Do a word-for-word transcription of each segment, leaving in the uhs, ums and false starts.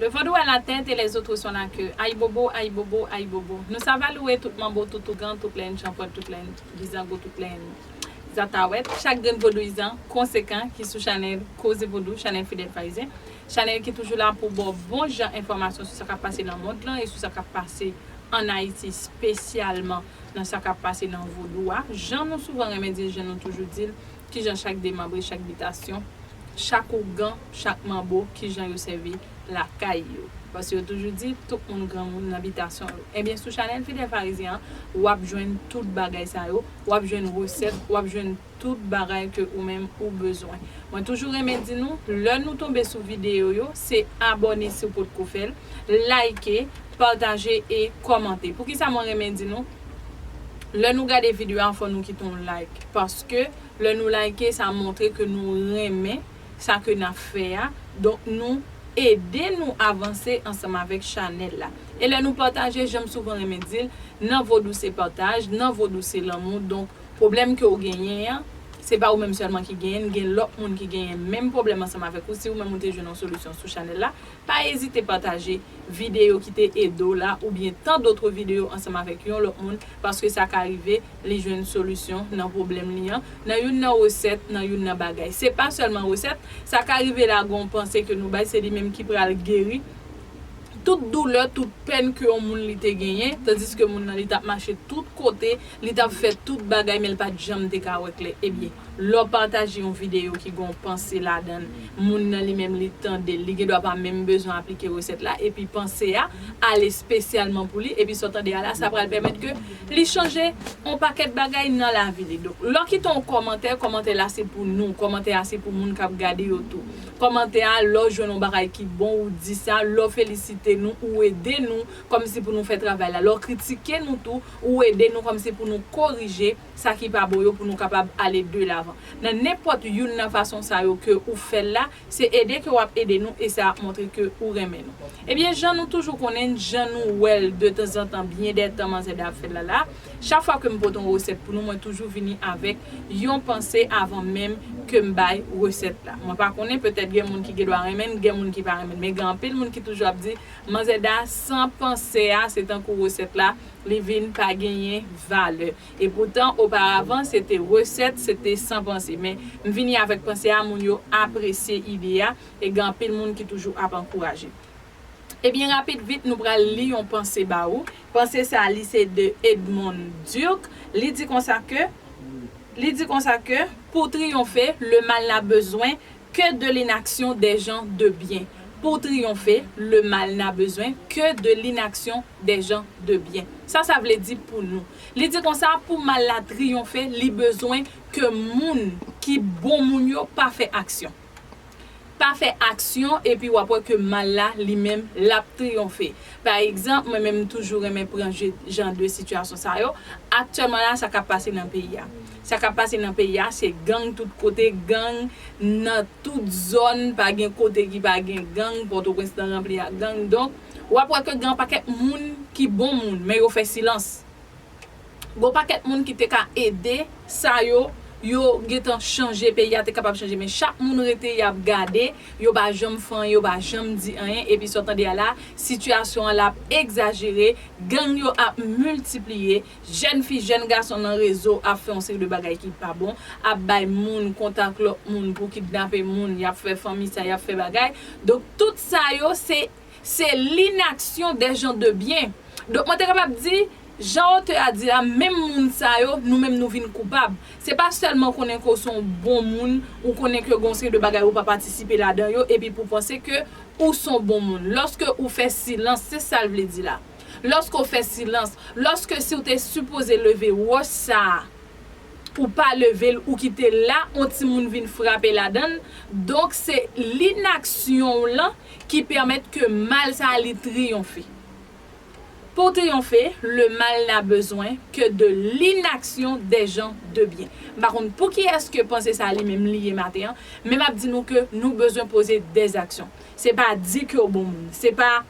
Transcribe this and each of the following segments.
Le vodou à la tête et les autres sont là que ayibobo, ayibobo, ayibobo. Nou sava louwe tout manbo, tout ougan, tout lèn chanpwèt, tout lèn bizango, tout lèn zatawèt. Chak grenn vodouyizan konsekan ki sou chanèl Koze Vodou, chanèl Fidèl Farizyen. Chanèl ki toujou la pou ba w bon jan enfòmasyon sou sa k ap pase nan mond lan e sou sa k ap pase ann Ayiti, espesyalman nan sa k ap pase nan vodou a. Jan nou souvan renmen di l, jan nou toujou di l, kijan chak demanbre, chak bitasyon, chak ougan, chak manbo, kijan yo sèvi lakay yo. Paske yo toujou di, tout moun granmoun nan bitasyon yo. Ebyen, sou chanèl Fidèl Farizyen an, w ap jwenn tout bagay sa yo, w ap jwenn resèt, w ap jwenn tout bagay ke ou menm ou bezwen. Mwen toujou renmen di nou, lè nou tonbe sou videyo yo, se abòne si w potko fè l, like, pataje e kòmante. Poukisa mwen renmen di nou, lè nou gade videyo a, fò nou kite yon like? Paske lè nou like, sa montre ke nou renmen sa ke n ap fè a. Donk, nou ede nou avanse ansanm avèk chanèl la. E lè nou pataje, jan m souvan renmen di l, nan vodou se pataj, nan vodou se lanmou. Donk, pwoblèm ke w genyen an, se pa ou menm sèlman ki genyen l, gen lòt moun ki genyen menm pwoblèm ansanm avèk ou. Si ou menm ou te jwenn yon solisyon sou chanèl la, pa ezite pataje videyo ki te ede w la, oubyen tant d'autres videyo ansanm avèk yon lòt moun, paske sa ka rive li jwenn solisyon nan pwoblèm li an, nan youn nan resèt, nan youn nan bagay. Se pa sèlman resèt, sa ka rive lage yon panse ke nou bay, se li menm ki pral geri tout doulè, tout pèn ke yon moun li te genyen, tandiske moun nan li t ap mache tout kote, li t ap fè tout bagay, men l pa t janm te ka wè klè. Ebyen, lè w pataje yon videyo ki gen yon panse ladan l, moun nan li menm li tande l, li gendwa pa menm bezwen aplike resèt la, epi panse a al espesyalman pou li, epi sa w tande a la, sa pral pèmèt ke li chanje yon pakèt bagay nan lavi li. Donk, lè w kite yon kòmantè, kòmantè la se pou nou, kòmantè a se pou moun k ap gade yo tou. Kòmantè a, lè w jwenn yon bagay ki bon, ou di sa, lè w felisite nou, ou ede nou, kòmsi pou nou fè travay la. Lè w kritike nou tou, ou ede nou kòmsi pou nou korije sa ki pa bon yo, pou nou kapab ale de lavan. Nan nenpòt youn nan fason sa yo ke ou fè l la, se ede ke w ap ede nou e sa ap montre ke ou renmen nou. Ebyen, jan nou toujou konnen, jan nou wè l de tanzantan, byen dè tan Manzè Da ap fè l la la, chak fwa ke m pote yon resèt pou nou, mwen toujou vini avèk yon panse avan menm ke m bay resèt la. Mwen pa konnen, petèt gen moun ki gendwa renmen l, gen moun ki pa renmen l, men gen anpil moun ki toujou ap di, Manzè Da, san panse a, se tankou resèt la, li vin pa genyen valè. E poutan, oparavan, se te resèt, se te san panse. Men, m vini avèk panse a, moun yo apresye ide a, e gen anpil moun ki toujou ap ankouraje. Ebyen, rapid vit, nou pral li yon panse ba ou. Panse sa, li se de Edmond Durkheim. Li di konsa ke, li di konsa ke, pour triompher, le mal n'a besoin que de l'inaction des gens de bien. Pour triompher, le mal n'a besoin que de l'inaction des gens de bien. Sa, sa vle di pou nou. Li di konsa, pou mal la triyonfe, li bezwen ke moun ki bon moun yo pa fè aksyon. Pa fè aksyon, epi w ap wè ke mal la, li menm, l ap triyonfe. Pa egzanp, mwen menm, m toujou renmen pran je-, jan de sitiyasyon sa yo. Aktyèlman la, sa k ap pase nan peyi a. Sa k ap pase nan peyi a, se gang tout kote, gang nan tout zòn, pa gen kote ki pa gen gang, Pòtoprens lan ranpli ak gang. Donk, w ap wè ke gen yon pakèt moun ki bon moun, men yo fè silans. Gon pakèt moun ki te ka ede sa yo, yo gentan chanje peyi a, te kapab chanje. Men chak moun rete, y ap gade, yo pa janm fè anyen, yo pa janm di anyen. Epi sa w tande a la, sitiyasyon an l ap egzajere, gang yo ap miltipliye, jèn fi, jèn gason nan rezo ap fè yon seri de bagay ki pa bon, ap bay moun kontak lòt moun pou kidnape moun, y ap fè fanmi sa, y ap fè bagay. Donk, tout sa yo, se, se l'inaction des gens de bien. Donk, mwen te kapab di, jan otè a di la, menm moun sa yo, nou menm nou vin koupab. Se pa sèlman konnen ke w se yon bon moun, ou konnen ke gon seri de bagay ou pa patisipe ladan yo, epi pou w panse ke ou se yon bon moun. Lòske ou fè silans, se sa l vle di la. Lòske w fè silans, lòske si w te sipoze leve wòch sa a, ou pa leve l, ou kite l la, yon timoun vin frape ladan l, donk se linaksyon w lan ki pèmèt ke mal sa a li triyonfe. Pour triompher, le mal n'a besoin que de l'inaction des gens de bien. M pa konn pou kiyès ke panse sa li menm li ye maten an, men m ap di nou ke nou bezwen poze dèzaksyon. Se pa di ke w bon moun, se pa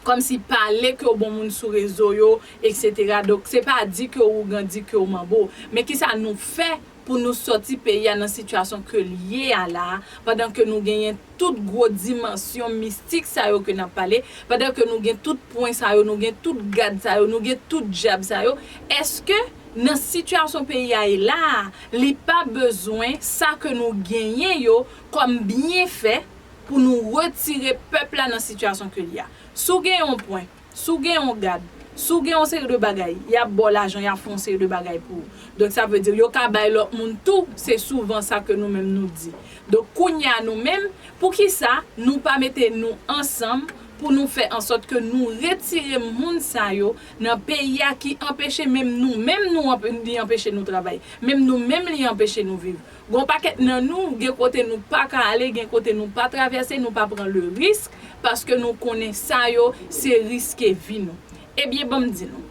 kòmsi pale ke w bon moun sou rezo yo, etsetera. Donk, se pa di ke w ougan, di ke w manbo, men kisa nou fè pou nou sòti peyi a nan sitiyasyon ke l ye a la a, pandan ke nou genyen tout gwo dimansyon mistik sa yo ke n ap pale, pandan ke nou gen tout pwen sa yo, nou gen tout gad sa yo, nou gen tout djab sa yo, èske nan sitiyasyon peyi a ye la a, li pa bezwen sa ke nou genyen yo kòm byenfè pou nou retire pèp la nan sitiyasyon ke l ye a? Si w gen yon pwen, si w gen yon gad, si w gen yon seri de bagay, y ap ba w lajan, y ap fè yon seri de bagay pou ou. Donk, sa vle di, yo ka bay lòt moun tou, se souvan sa ke nou menm nou di. Donk, kounye a nou menm, poukisa nou pa mete nou ansanm pou nou fè an sòt ke nou retire moun sa yo nan peyi a ki anpeche menm nou menm nou anpe-, li anpeche nou travay, menm nou menm li anpeche nou viv. Gon pakèt nan nou, gen kote nou pa ka ale, gen kote nou pa travèse, nou pa pran le risk, paske nou konnen sa yo se riske vi nou. Ebyen, ban m di nou.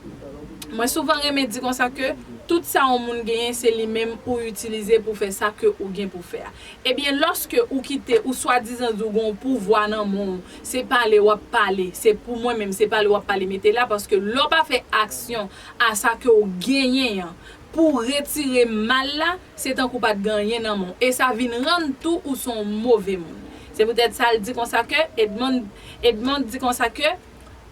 Mwen souvan renmen di konsa ke tout sa yon moun genyen, se li menm ou itilize pou fè sa ke ou gen pou fè a. Ebyen, lòske ou kite, ou swadizan di w gen yon pouvwa nan men w, se pale w ap pale, se pou mwen menm, se pale w ap pale, mete la, paske lè w pa fè aksyon a sa ke w genyen an, pou w retire mal la, se tankou w pa t gen anyen nan men w. E sa vin rann tou ou se yon move moun. Se poutèt sa l di konsa ke, Edmond, Edmond di konsa ke,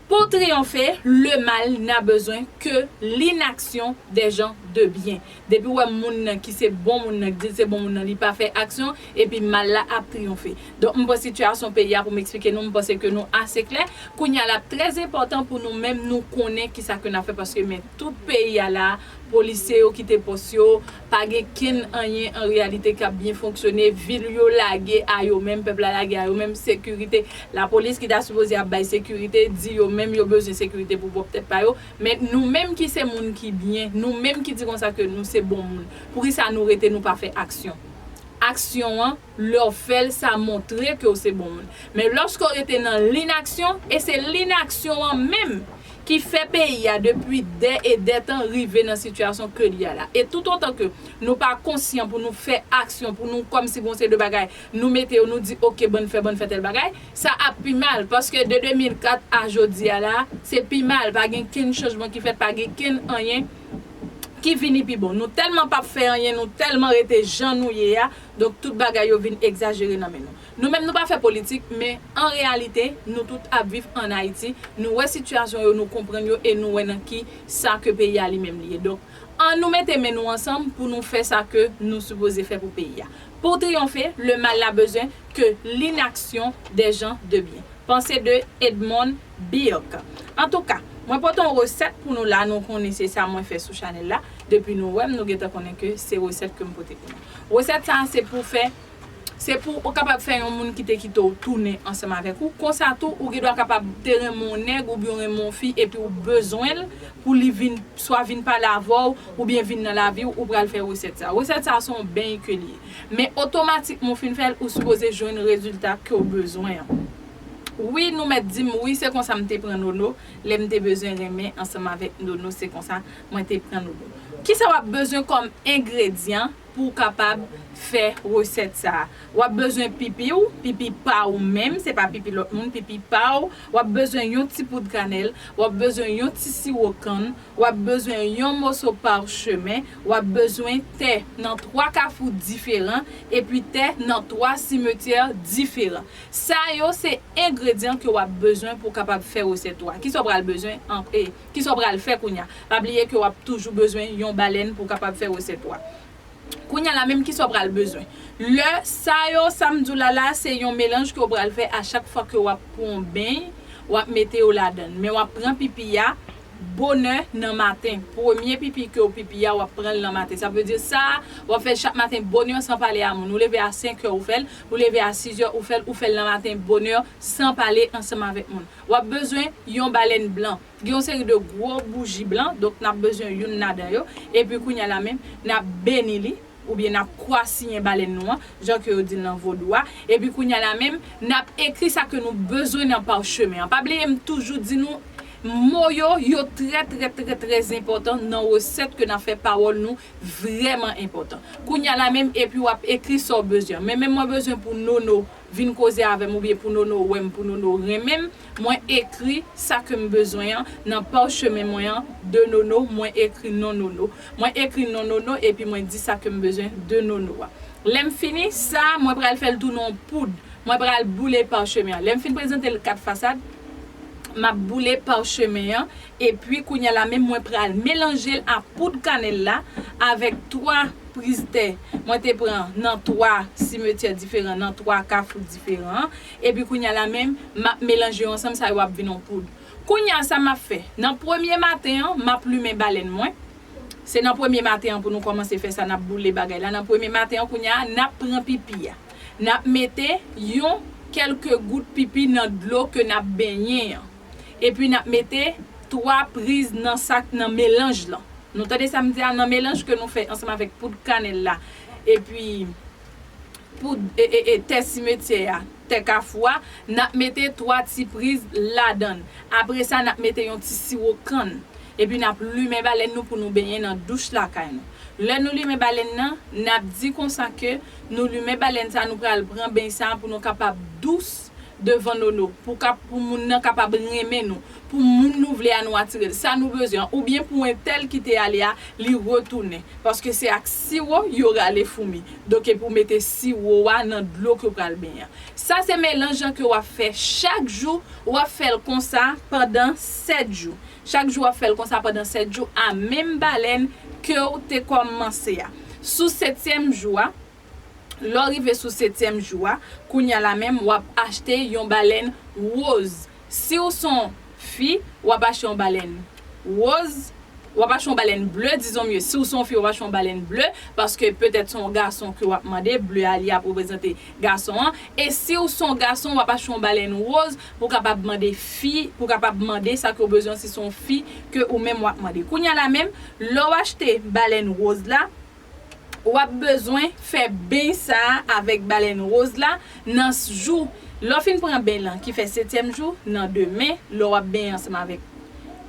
pour triompher, le mal n'a besoin que l'inaction des gens de bien. Depi w wè moun nan ki se bon moun nan, ki di l se bon moun nan, li pa fè aksyon, epi mal la ap triyonfe. Donk, m pran sitiyasyon peyi a pou m eksplike nou, m panse ke nou ase klè. Kounye a, l ap trè enpòtan pou nou menm, nou konnen kisa ke n ap fè, paske men tout peyi a la, polisye yo kite pòs yo, pa gen kenn anyen an reyalite k ap byen fonksyone, vil yo lage a yo menm, pèp la lage a yo menm, sekirite, lapolis ki ta sipoze ap bay sekirite, di yo menm yo bezwen sekirite pou pwòp tèt pa yo, men nou menm ki se moun ki byen, nou menm ki di konsa ke nou se bon moun, poukisa nou rete nou pa fè aksyon? Aksyon an, lè w fè l, sa montre ke w se bon moun. Men lòske w rete nan linaksyon, e se linaksyon an menm ki fè peyi a depi dè e dè tan rive nan sitiyasyon ke li a la. E toutotan ke nou pa konsyan pou nou fè aksyon, pou nou kòmsi gon seri de bagay, nou mete yo, nou di, "Oke, bann fè, bann fè tèl bagay," sa ap pi mal, paske de de mil kat a jodi a la, se pi mal, pa gen kenn chanjman ki fèt, pa gen kenn anyen ki vini pi bon. Nou tèlman p ap fè anyen, nou tèlman rete jan nou ye a, donk tout bagay yo vin egzajere nan men nou. Nou menm nou pa fè politik, men an reyalite, nou tout ap viv ann Ayiti, nou wè sitiyasyon yo, nou konprann yo e nou wè nan ki sa ke peyi a li menm li ye. Donk, ann nou mete men nou ansanm pou nou fè sa ke nou sipoze fè pou peyi a. Pour triompher, le mal n'a besoin que l'inaction des gens de bien. Pensée de Edmond Burke. Antouka, mwen pote yon resèt pou nou la, nou konnen se sa mwen fè sou chanèl la. Depi nou wè m, nou gentan konnen ke se resèt ke m pote pou nou. Resèt sa a se pou fè, se pou ou kapab fè yon moun ki te kite w tounen ansanm avèk ou. Konsa tou, ou gen dwa kapab te renmen yon nèg oubyen w renmen yon fi epi w bezwen l pou li vin, swa vin pale avè w oubyen vin nan lavi w, ou pral fè resèt sa. Resèt sa se yon beny ke li ye. Men otomatikman w fin fè l, ou sipoze jwenn rezilta ke w bezwen an. Wi, nou mèt di m, wi, se konsa m te pran Nono. Lè m te bezwen renmen ansanm avèk Nono, se konsa mwen te pran Nono. Kisa w ap bezwen kòm engredyan pou w kapab fè resèt sa a? W ap bezwen pipi w, pipi pa w menm, se pa pipi lòt moun, pipi pa w. W ap bezwen yon ti poud kanèl, w ap bezwen yon ti siwo kann, w ap bezwen yon moso pachemen, w ap bezwen tè nan twa kafou diferan, epi tè nan twa simetyè diferan. Sa yo se engredyan ke w ap bezwen pou w kapab fè resèt ou a. Kisa w pral bezwen an, e, kisa w pral fè kounye a? Pa bliye ke w ap toujou bezwen yon balèn pou w kapab fè resèt ou a. Kounye a la menm, kisa w pral bezwen? Lè sa yo, sa m di w la la, se yon melanj ke w pral fè a chak fwa ke w ap pran yon beny, w ap mete yo ladan l. Men w ap pran pipi a bonè nan maten. Premye pipi ke w pipi a, w ap pran l nan maten. Sa vle di sa, w ap fè l chak maten bonè san pale a moun. Ou leve a senk è, ou fè l, ou leve a sis è, ou fè l, ou fè l nan maten bonè san pale ansanm avèk moun. W ap bezwen yon balèn blan. Gen yon seri de gwo bouji blan, donk n ap bezwen youn ladan yo. Epi kounye a la menm, n ap beni li, oubyen n ap kwasiyen balèn nou an, jan ke yo di l nan vodou a. Epi kounye a la menm, n ap ekri sa ke nou bezwen nan pachemen an. Pa bliye, m toujou di nou, mo yo, yo trè, trè, trè, trè enpòtan nan resèt ke n ap fè, pawòl nou vrèman enpòtan. Kounye a la menm, epi w ap ekri sa w bezwen. Men menm mwen bezwen pou Nono vin koze avè m oubyen pou Nono wè m, pou Nono renmen m, mwen ekri sa ke m bezwen an nan pachemen mwen an de Nono, mwen ekri non Nono. Mwen ekri non Nono epi mwen di sa ke m bezwen de Nono a. Lè m fini, sa, mwen pral fè l tounen yon poud. Mwen pral boule pachemen an. Lè m fin prezante l kat fasad, m ap boule pachemen an. Epi, kounye a la menm, mwen pral melanje l a poud kanèl la avèk twa priz tè mwen te pran nan twa simetyè diferan, nan twa kafou diferan. Epi, kounye a la menm, m ap melanje yo ansanm, sa yo ap vin yon poud. Kounye a, sa m ap fè? Nan premye maten an, m ap limen balèn mwen. Se nan premye maten an pou nou kòmanse fè sa, n ap boule bagay la. Nan premye maten an, kounye a, n ap pran pipi a. N ap mete yon kèlke gout pipi nan dlo ke n ap benyen an. Epi n ap mete twa priz nan sa k nan melanj lan. Nou tande sa m di a, nan melanj ke nou fè ansanm avèk poud kanèl la. Epi poud e, e, e, tè simetyè a, tè kafou a, n ap mete twa ti priz ladan l. Apre sa, n ap mete yon ti siwo kann. Epi n ap limen balèn nou pou nou benyen nan douch lakay nou. Lè nou limen balèn nan, n ap di konsa ke nou limen balèn sa, nou pral pran beny sa pou nou kapab dous devan Nono, pou kap, pou moun nan kapab renmen nou, pou moun nou vle a nou atire l, sa nou bezwen an, oubyen pou entèl ki te ale a, li retounen. Paske se ak siwo yo rale foumi. Donk, epi w mete siwo a nan dlo ke w pral benyen an. Sa se melanj lan ke w ap fè chak jou, w ap fè l konsa pandan sèt jou. Chak jou w ap fè l konsa pandan sèt jou a menm balèn ke w te kòmanse a. Sou setyèm jou a, lè w rive sou setyèm jou a, kounye a la menm, w ap achte yon balèn woz. Si w se yon fi, w ap achte yon balèn woz, w ap achte yon balèn ble, dizon mye. Si w se yon fi, w ap achte yon balèn ble, paske petèt se yon gason ke w ap mande, ble a li ap reprezante gason an. E si w se yon gason, w ap achte yon balèn woz pou w kapab mande fi, pou w kapab mande sa ke w bezwen si se yon fi ke ou menm w ap mande. Kounye a la menm, lè w achte balèn woz la, w ap bezwen fè beny sa a avèk balèn woz la nan jou. Lè w fin pran beny lan, ki fè setyèm jou, nan demen, lè w ap benyen ansanm avèk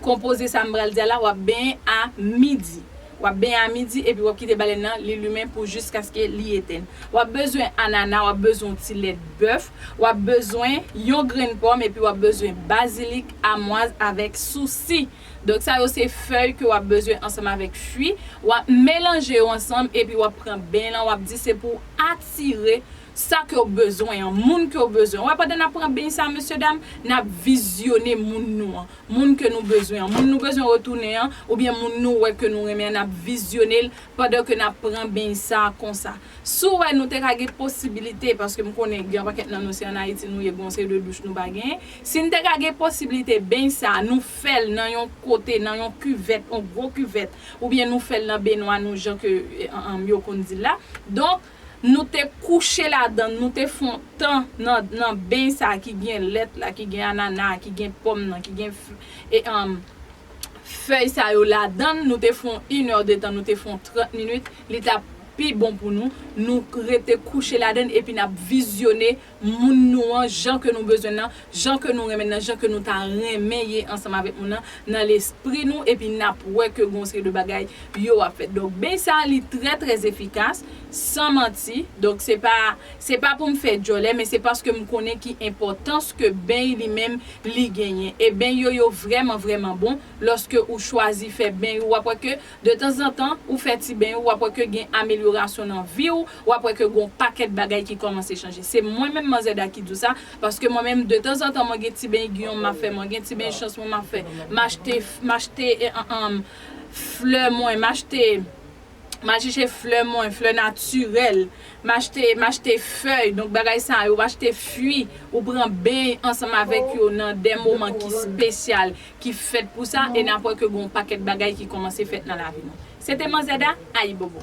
konpoze sa m pral di a la, w ap benyen a midi. W ap benyen a midi, epi w ap kite balèn nan, li limen pou jiskaske li etenn. W ap bezwen anana, w ap bezwen yon ti lèt bèf, w ap bezwen yon grenn pòm, epi w ap bezwen bazilik, amwaz avèk sousi. Donk, sa yo se fèy ke w ap bezwen ansanm avèk fwi. W ap melanje yo ansanm, epi w ap pran beny lan, w ap di se pou w atire sa ke w bezwen an, moun ke w bezwen. Wè, pandan n ap pran beny sa, mesye dam, n ap vizyone moun nou an. Moun ke nou bezwen an. Moun nou bezwen retounen an, oubyen moun nou wè ke nou renmen an, n ap vizyone l pandan ke n ap pran beny sa konsa. Si w wè nou te ka gen posibilite, paske m konnen gen yon pakèt nan nou, se ann Ayiti nou ye, gen yon seri de douch nou pa genyen. Si n te ka gen posibilite beny sa, nou fè l nan yon kote, nan yon kivèt, yon gwo kivèt, oubyen nou fè l nan benwa nou, jan ke, e, an, an, yo konn di l la. Donk, nou te kouche ladan l, nou te fè yon tan nan, nan beny sa ki gen lèt la, ki gen anana, ki gen pòm nan, ki gen f-, e, an, fèy sa yo ladan l, nou te fè yon inè de tan, nou te fè yon trant minit, li t ap pi bon pou nou. Nou rete kouche ladan l epi n ap vizyone moun nou an, jan ke nou bezwen nan, jan ke nou renmen nan, jan ke nou ta renmen ye ansanm avèk moun nan, nan lespri nou, epi n ap wè ke gon seri de bagay yo ap fèt. Donk, beny sa a, li trè, trè efikas, san manti. Donk, se pa, se pa pou m fè djòlè, men se paske m konnen ki enpòtans ke beny li menm li genyen. E beny yo, yo vrèman, vrèman bon. Lòske ou chwazi fè beny ou, w ap wè ke de tanzantan, ou fè ti beny ou, w ap wè ke gen amelyorasyon nan vi w, w ap wè ke gen yon pakèt bagay ki kòmanse chanje. Se mwen menm, Manzè Da, ki di w sa, paske mwen menm, de tanzantan, mwen gen ti beny Giyonm m ap fè, mwen gen ti beny Chans mwen m ap fè. M achte, m achte, e, an, an, flè mwen, m achte, m al chèche flè mwen, flè natirèl, m achte, m achte fèy, donk bagay sa yo, m achte fwi, ou pran beny ansanm avèk yo nan de moman ki espesyal, ki fèt pou sa, e n ap wè ke gen yon pakèt bagay ki kòmanse fèt nan lavi nou. Se te Manzè Da, ayibobo.